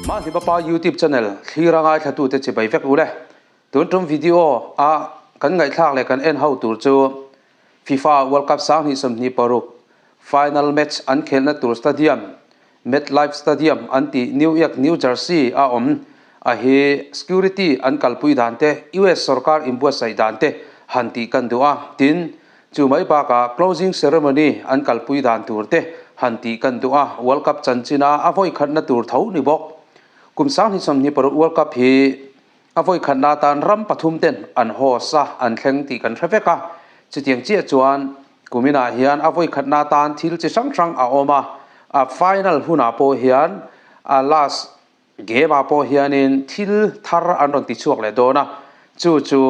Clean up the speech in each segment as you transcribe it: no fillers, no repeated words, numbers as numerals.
Mahni Papa YouTube channel thlir a ngaithlatute chibai vek u le. Tun tum video a kan ngaihthlak leh kan en ho tur chu FIFA World Cup 2026 final match an khelhna tur stadium MetLife Stadium an tih New York, New Jersey a awm a hi security an kalpui dan te, US sorkar inbuatsaih dan te han tih kan duh a. Tin, chu mai bakah closing ceremony an kalpui dan tur te han tih kan duh a. World Cup chanchina a vawikhatna tur tho ni bawk. Kum 2026 World Cup hi a vawikhatna atan ram pathum ten an host a, an thleng tih kan hre vek a. Chutiang chiah chuan Kuminah hian a vawikhatna atan thil chi hrang hrang a awm a, a final hunah pawh hian a last game ah pawh hianin thil thar an rawn ti chhuak leh dawn a, chu chu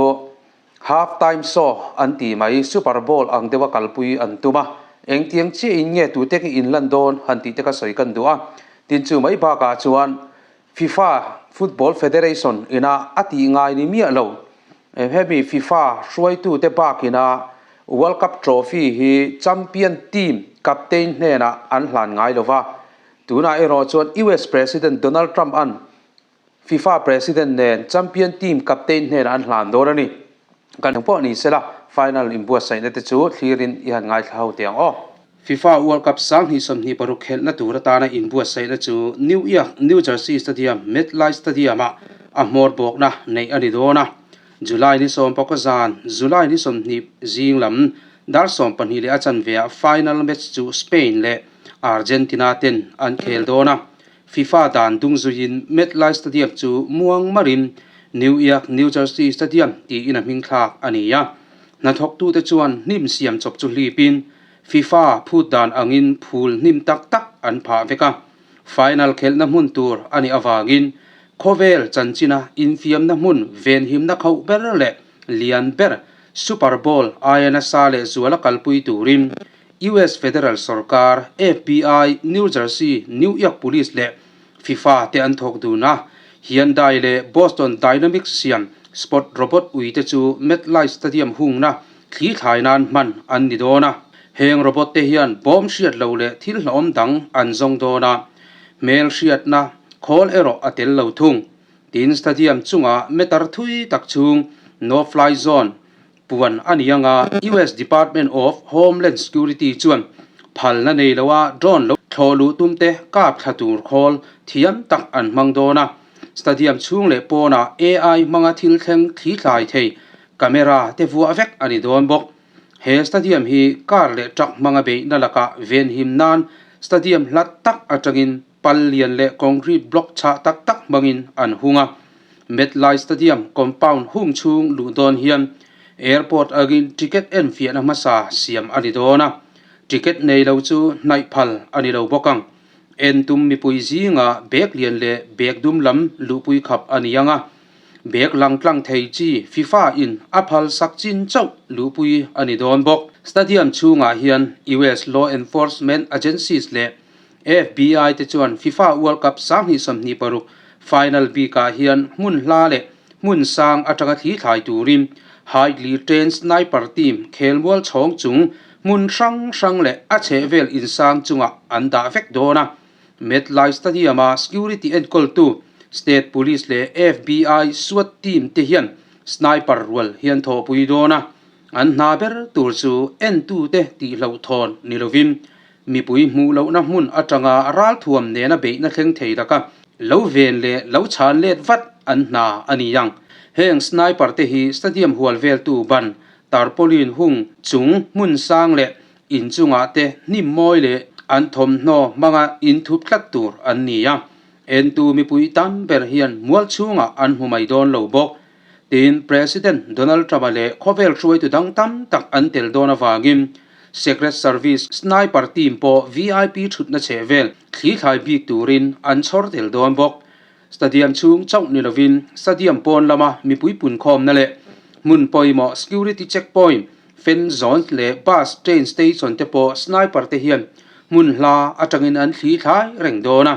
half time show an ti mai, Super Bowl ang deuha kalpui an tum a, engtiang chiahin nge tute khi inlan dawn han tih te kha sawi kan duh a, tin chu mai bakah chuan FIFA Football Federation ina a tih ngai ni miah lo. Hemi FIFA hruaitute bakina World Cup trophy hi champion team captain hnenah an hlan ngai lo va. Tunah erawh chuan US President Donald Trump an FIFA President nen champion team captain hnenah an hlan dawn a ni. Kan pawh ni sela final inbuatsaihna te chu thlirin i han ngaithla ho teh ang aw. FIFA World Cup 2026 khelhna tur atana inbuatsaihna chu New York, New Jersey Stadium, MetLife Stadium-ah a hmawr bawkna neih a ni dawn a. July ni sawmpakua zan, July ni 20 zing lam dar 12 leh a chanveah final match chu Spain leh Argentina ten an khel dawn a. FIFA dan dung zuiin MetLife Stadium chu muang marin New York, New Jersey Stadium tiin a hming thlak a ni a. Hnathawktute chuan hnim siam chawp chu hlipin FIFA phut dan angin phul hnim tak tak an phah vek a, final khelhna hmun tur a nih avangin khawvel chanchina infiamna hmun venhimna khauh ber leh lian ber Super Bowl aia nasa leh zuala kalpui turin US Federal sorkar, FBI, New Jersey, New York Police leh FIFA te an thawk dun a, Hyundai leh Boston Dynamics siam Spot robot uite chu MetLife Stadium hungna Thli thlai nan hman an ni dawn a, heng robot te hian bawm hriat lo leh thil hlauhawm dang an zawng dawn a, hmel hriatna khawl erawh a tel lo thung. Tin, stadium chungah meter thui tak chhung no fly zone puan a ni anga US Department of Homeland Security chuan phalna nei loa drone lo thlawh luh tum te kap thla tur khawl thiam tak an hmang dawn a, stadium chhung leh pawnah AI hmanga thil thleng thli thlai thei Camera te vuah vek a ni dawn bawk. He stadium hi car leh truck hmanga beihna lakah venhim nan stadium hlat tak atangin pal lian leh concrete block chhah tak tak hmangin an hung a. MetLife Stadium compound hung chhung luh dawn hian airport agin ticket enfiahna hmasa siam a ni dawn a, ticket nei lo chu hnaih phal a ni lo bawk ang. En tum mipui zinga bag lian leh bag dum lam luhpui khap a ni ang a. Bag lang tlang thei chi FIFA in a phal sak chin chauh luhpui a ni dawn bawk. Stadium chhungah hian US law enforcement agencies leh FBI te chuan FIFA World Cup 2026 final bikah hian hmun hla leh hmun sang atanga thli thlai turin highly trained sniper team khelmual chhawng chung hmun hrang hrang leh a chhehvel insang chungah an dah vek dawn a. MetLife Stadium-a security enkawltu State Police leh FBI SWAT team te hian sniper rual hi an thawhpui dawn a, an hna ber tur chu entute tihhlauhthawn ni lovin mipui hmuh lohna hmun atanga ralthuam nena beihna thleng thei laka lo ven leh lo chhan let vat an hna a ni ang. Heng sniper te hi stadium hual veltu ban tarpaulin hung chung hmun sang leh Inchungah te hnim mawi leh an thawmhnaw hmanga inthup tlat tur an ni a, entu mipui tam ber hian mual chhungah an hmu mai dawn lo bawk. Tin, President Donald Trump-a leh khawvel hruaitu dang tam tak an tel dawn avangin Secret Service sniper team pawh VIP thutna chhe vel thli thlai bik turin an chhawr tel dawn bawk. Stadium chhung chauh ni lovin stadium pawn lama mipui punkhawmna leh hmun pawimawh security checkpoint, fan zones leh bus, train station te pawh sniper te hian hmun hla atangin an thli thlai reng dawn a.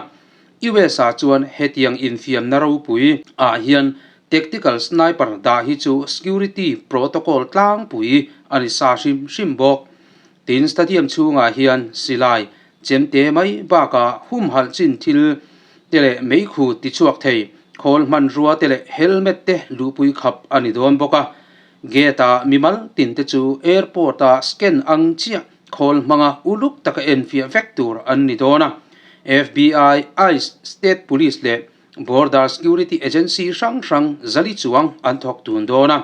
US ah chuan hetiang infiamna ropui ah hian tactical sniper dah hi chu security protocol tlangpui a ni sa hrim hrim bawk. Tin, stadium chhungah hian silai chemte mai bakah humhalh chin thil. te leh meikhu tichhuak thei khawl hmanrua te leh helmet te luhpui khap a ni dawn bawk a. Gate ah mimal tin te chu airport ah scan ang chiah khawl hmanga uluk taka enfiah vek tur an ni dawn a. FBI, ice, State Police leh Border Security Agency hrang hrang zali chuang an thawk tun dawn a.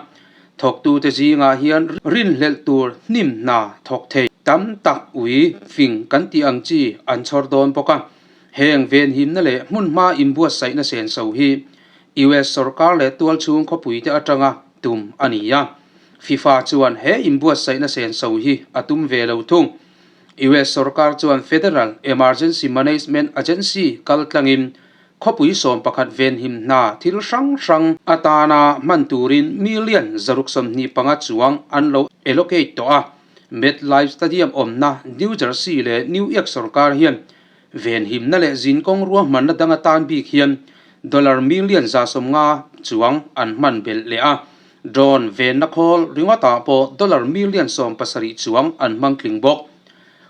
Thawktute zingah hian rinhlelh tur hnim hna thawk thei tam tak ui fing kan tih ang chi an chhawr dawn bawk a. Heng venhimna leh hmunhma inbuatsaihna senso hi US sorkar leh tualchhung khawpuite atanga tum a ni a. FIFA chuan he inbuatsaihna senso hi a tum ve lo thung. US sorkar chuan Federal Emergency Management Agency kaltlangin Khawpui 11 venhim hna thil hrang hrang atana hman turin million 125 chuang an lo allocate tawh a. MetLife Stadium awmna New Jersey leh New York sorkar hian venhimna leh zinkawng ruahmanna dang atan bik hian dollar million 150 chuang an hman belh leh a. Drone venna khawl ringawtah pawh dollar million 17 chuang an hmang tling bawk.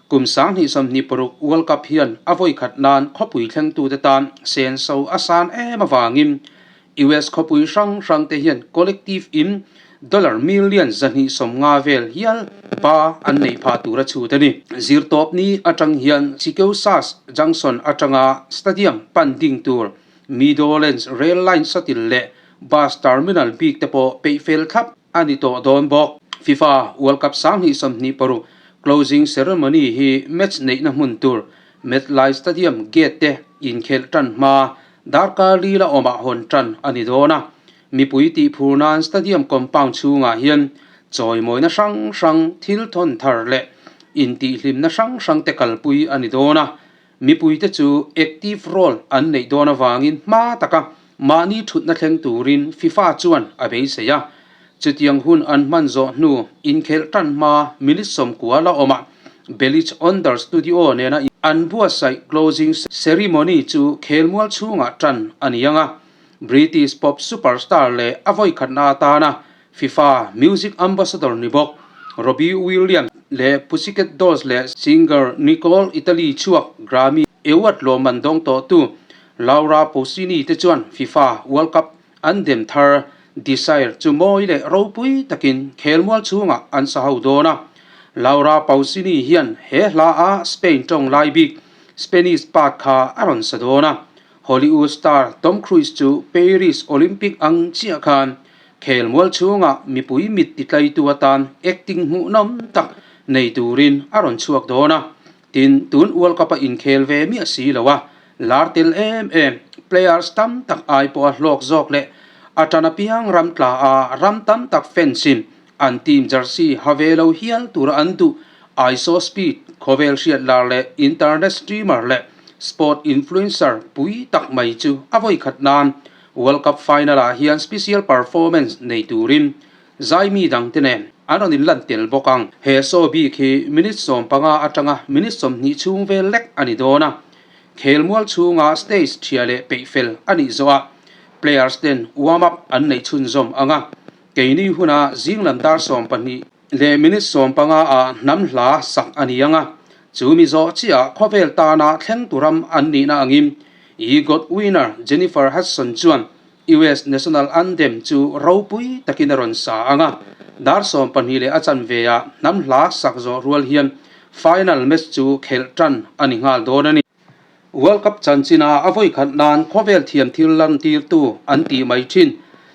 Kum 2026 World Cup hian a vawi khat nan khawpui thlengtute tan senso a san em avangin US khawpui hrang hrangte hian collective in dollar million 250 vel hial ba an neih phah tur a chhut a ni. Zirtawpni atang hian Chikeusas Junction atanga stadium pan ding tur Meadowlands rail line shuttle leh bus terminal bik te pawh peih fel thlap a ni tawh dawn bawk. FIFA World Cup 2026 closing ceremony hi match neihna hmun tur MetLife Stadium gate te inkhelh tan hma darkar li la awmah hawn tan a ni dawn a. Mipui tihphur nan stadium compound chhungah hian chawimawina hrang hrang, thil thawn thar leh intihhlimna hrang hrang te kalpui a ni dawn a. Mipuite chu active role an neih dawn avangin hma taka mahni thutna thleng turin FIFA chuan a beisei a. Chutiang hun an hman zawh hnu inkhelh tan hma minute 90 la awmah Belich Onder Studio nena an buatsaih closing ceremony chu khelmual chhungah tan a ni ang a. British pop superstar leh a vawikhatna atana FIFA Music Ambassador ni bawk Robbie Williams leh Pussycat Dolls leh singer Nicole Italy chhuak Grammy Award lawmman dawng tawhtu Laura Pausini te chuan FIFA World Cup an dem thar Desire chu mawi leh ropui takin khelmual chhungah an sa ho dawn a. Laura Pausini hian he hla a Spain tawng lai bik Spanish part kha a rawn sa dawn a. Hollywood star Tom Cruise chu Paris Olympic ang chiah khan Khelmual chhungah mipui mit titlaitu atan acting hmuhnawm tak nei turin a rawn chhuak dawn a, tin tun World Cup a inkhel ve miah si lo a, lar tel em em players tam tak ai pawha hlawk zawk leh a tan apiang ram tla a ram tam tak fans in an team jersey ha ve lo hial tura an duh ISO Speed khawvel hriat lar leh internet streamer leh sport influencer pui tak mai chu a vawikhat nan World Cup final ah hian special performance nei turin zaimi dangte nen an rawn inlan tel bawk ang. He show bik hi minute 15 atanga minute 20 chhung vel lek a ni dawn a. Khelmual chhunga stage ṭhia leh peih fel a nih zawh ah players ten warm up an neih chhunzawm ang a. Keini huna zinglam dar 12 leh minute 15 ah hnam hla sak a ni ang a. Chu mi zawh chiah khawvel tana thleng turam an nihna angin EGOT winner Jennifer Hudson chuan US national anthem chu ropui takin a rawn sa ang a. Dar 12 leh a chanve ah hnam hla sak zawh rual hian final match chu khelh tan a ni nghal dawn a ni. World Cup chanchina a vawi khat nan khawvel thiam thil lantirtu an tih mai thin.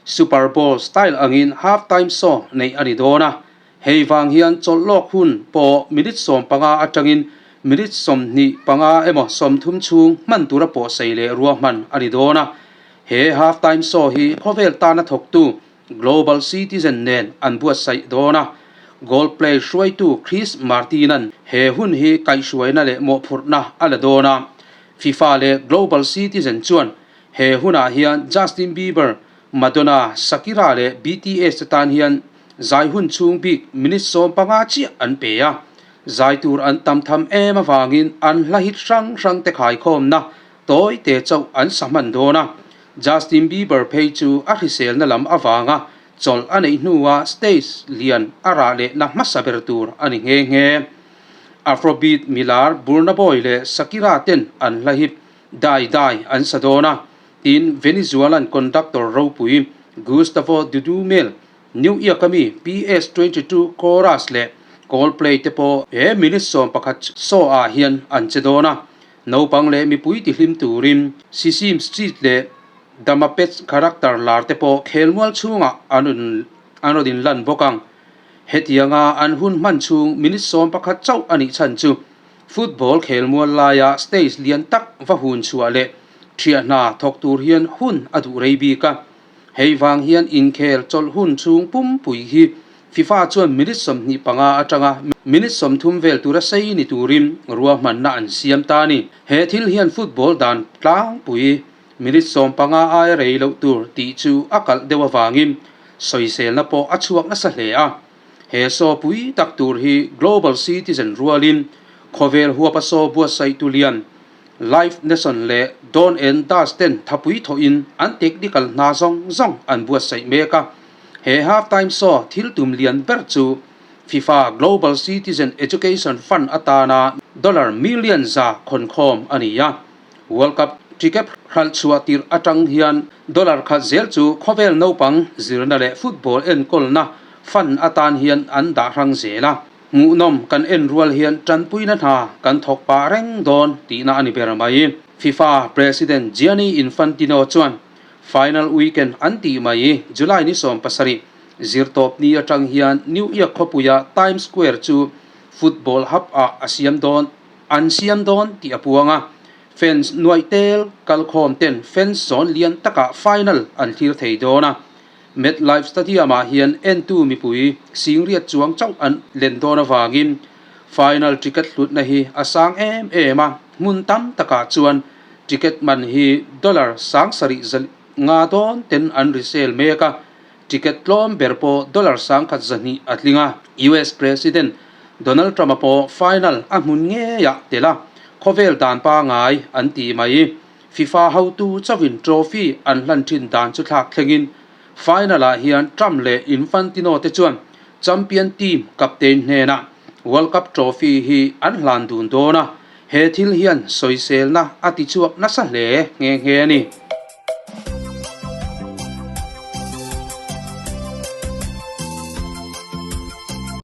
Super Bowl style angin half time show neih a ni dawn a. Hei vang hian chawlh lawk hun pawh minute 15 atangin minute 25 emaw 30 chhung hman tura pawhsei leh ruahman a ni dawn a. He half time show hi khawvel tana thawktu Global Citizen nen an buatsaih dawn a. Goal play hruaitu Chris Martin-a'n he hun hi kaihhruaina leh mawhphurhna a la dawn a. FIFA leh Global Citizen chuan he hunah hian Justin Bieber, Madonna, Shakira leh BTS te tan hian Zai hun chhung bik minute 15 chiah an pe a, zai tur an tam tham em avangin an hla hit hrang hrang te khaikhawmna tawi te chauh an sa hman dawn a. Justin Bieber phei chu a hriselna lam avanga chawlh a neih hnuah stage lian a rah lehna hmasa ber tur a ni nghe nghe. Afrobeat milar Burna Boy leh Shakira ten an hla hit. Dai Dai an sa dawn a, tin Venezuelan conductor ropui Gustavo Dudamel, New York-a mi PS 22 Chorus leh Coldplay te pawh he minute 11 show ah hian an che dawn a, naupang leh mipui tihlim turin Sesame Street leh The Muppets character lar te pawh khelmual chhungah an an rawn inlan bawk ang. Hetianga an hun hman chhung minute 11 chauh a nih chhan chu Football khelmual laia stage lian tak va hun chhuah leh thiah hna thawk tur hian hun a duh rei bik a. Hei vang hian inkhel chawlh hun chhung pumpui hi FIFA chuan minute 25 atanga minute 30 vel tura sei ni turin ruahmanna an siam ta a ni. He thil hian football dan tlangpui minute 15 aia rei loh tur tih chu a kalh deuh avangin sawiselna pawh a chhuak nasa hle a. He saw pui tak tur hi Global Citizen rualin khawvel huapa saw buatsaih tu lian Live Nation leh Don and Dust ten thapui thawhin an technical hna zawng zawng an buatsaih mek a. He half time saw thil tum lian ber chu FIFA Global Citizen Education Fund atana dollar million za khawnkhawm a ni a. World Cup ticket hralh chhuah tirh atang hian dollar khat zel chu khawvel naupang zirna leh football enkawlna fund atan hian an dah hrang zel a. Hmuhnawm kan en rual hian tanpuina hna kan thawk pah reng dawn tihna a ni ber mai. FIFA President Gianni Infantino chuan final weekend an tih mai July ni 17 zirtawp ni atang hian New York khawpuia Times Square chu football hub ah a siam dawn. An siam dawn tih a puang a, fans nuaih tel kalkhawm ten fans zawn lian takah final an thlir thei dawn a. MetLife Stadium-ah hian entu mipui singriat chuang chauh an len dawn avangin final ticket hlutna hi a sang em em a, hmun tam takah chuan ticket man hi dollar 7500 dawn ten an resale mek a. Ticket tlawm ber pawh dollar 1200 a tling a, US President Donald Trump-a pawh final a hmun ngeiah tel a, khawvel dan pangai an ti mai. FIFA hotu chauhin trophy an hlan thin dan chu thlak thlengin final-ah hian Trump leh Infantino te chuan champion team captain hnenah World Cup trophy hi an hlan dun dawn a, he thil hian sawiselna a tichhuak nasa hle nghe nghe a ni.